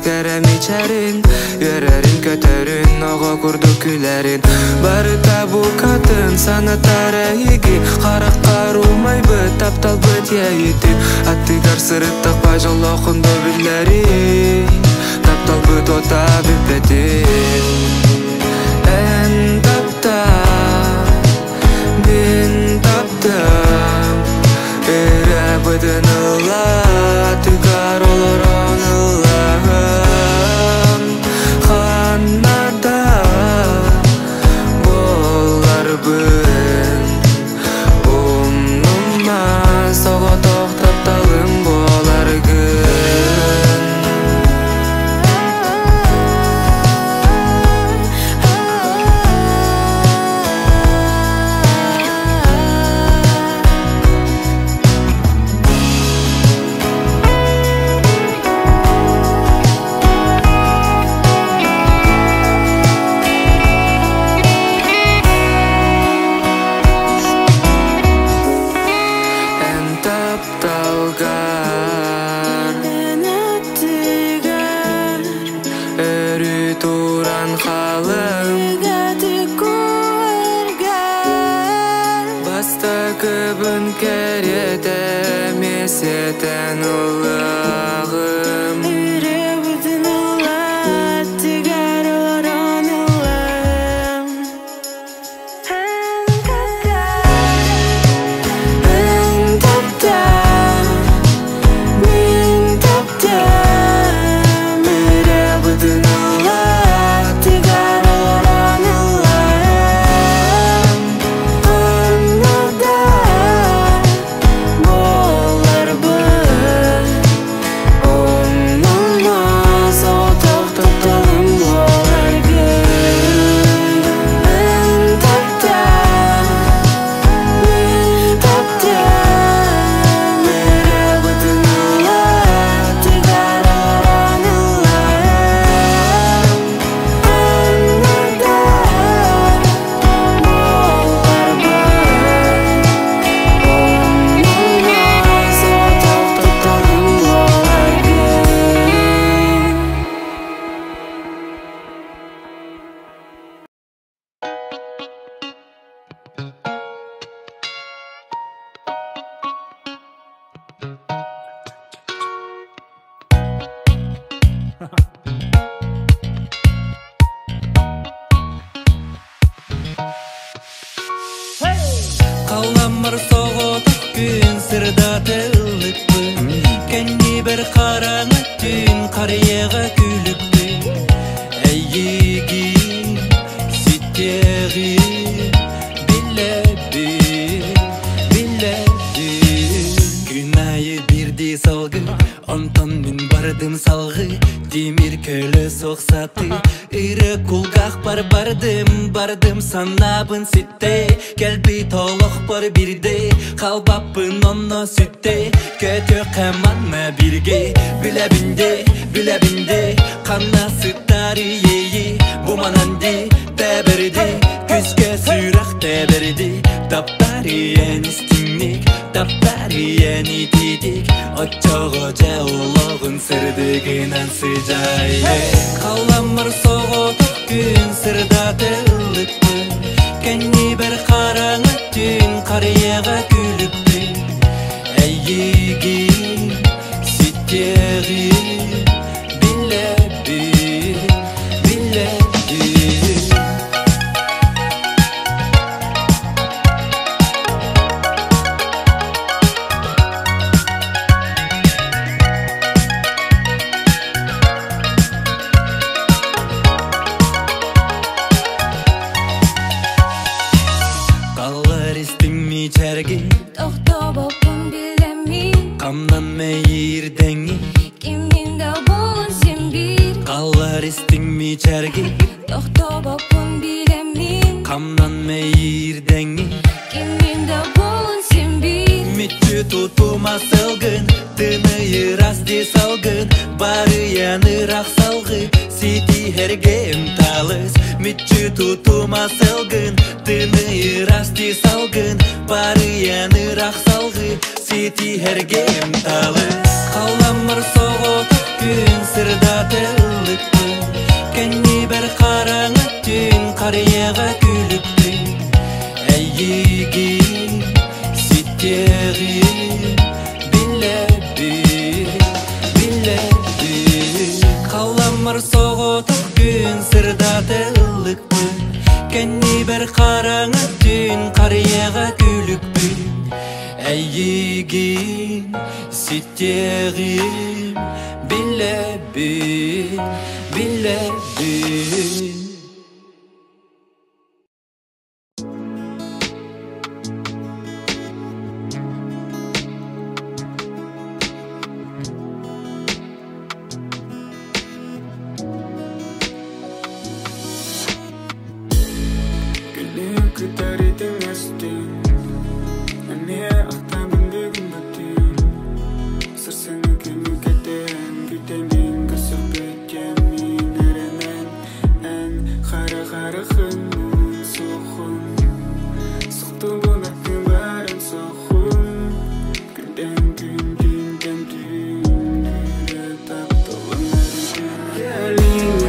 кәрә мичәрин Йөрәрин көтөрүн, ого курдук күләрин Барыта букатын, санатара иги Харакка румайбыт, тапталбыт яйытын Аттыгар сырыттак бажолохундо биллери Тапталбыт ота бүппетин Эн тапта, мин таптым Эрэ быдын ылла, тыгар олорон ыллаһым Ханнада боларбын Умнума соҕотох тапталым боларгын. Эн тапталгар Өрү туран халым Бастакыбын кәрете месетен ыллағым. Эн тапта, мин таптам Эрэ бытын ылла, тыгар олорон ыллам Ханнада боларбын Умнума соҕотох тапталым боларгын. Эн тапта, мин таптам Эрэ бытын ылла, тыгар олорон ыллам Ханнада боларбын Умнума соҕотох тапталым боларгын. Қаламыр соғотық күн сырдатылықпын Кәнні бір қараңы түн қарияға күлікпін Әйегін, ситтеғін, билебін, билебін Күн айы бірде салғы, онтон мен бардым салғы Демир көлі соқсаты, ыры кулгақ бар бардым, бардым санабын ситте Кәлби толық бар бірде, қалбаппын онно сүтте Көтө қаманна бірге, біләбінде, біләбінде Қанна сыттары ейі, бумананди, тәбірді Күске сүрақ тәбірді, таптары ән истинник, таптары ән итидик Отчоҕо дьэ олоҕун сырдыгынан сыдьай. Халаммар соҕотох күн сырдатылыкпын Кэнни бір қараңы түн қарияға күлікпін Әйегін, ситтеғін, билебін, билебін. Қалар истің мичәрге, Тохтобоппун билемин қамнан мәйірдеңі Киммин да болун сен бир Қалар истің мичәрге, Тохтобоппун билемин қамнан мәйірдеңі Киммин да болун сен бир Мүтчү тутума сылгын, тыны ырас ди салгын Барыян ырақ салгы, сити хергем талыс Мүтчү тутума сылгын, тыны ырас ди салгын Барыян ырақ салгы, сити хергем талыс Қаламыр соғотық күн сырдатыллыкпын Кэннибэр хараҥа түн харыйаҕа күлүкпүн Эйигин ситиэҕим билэбин, билэбин Халаммар соҕотох күн сырдатыллыкпын Кэннибэр хараҥа түн харыйаҕа күлүкпүн Эйигин ситиэҕим билэбин, билэбин Күнү кытары тэҥнэстим Эмиэ ахтабын бүгүн бүтүн Сарсыҥҥы күнү кэтээн Күүтэммин көрсүбүтүм мин эрэнэн Эн хара харахын суоххун Суктубун аттын барын суоххун Күнтэн күн түүнтэн түүн Күүрэ тапталым өрүтүн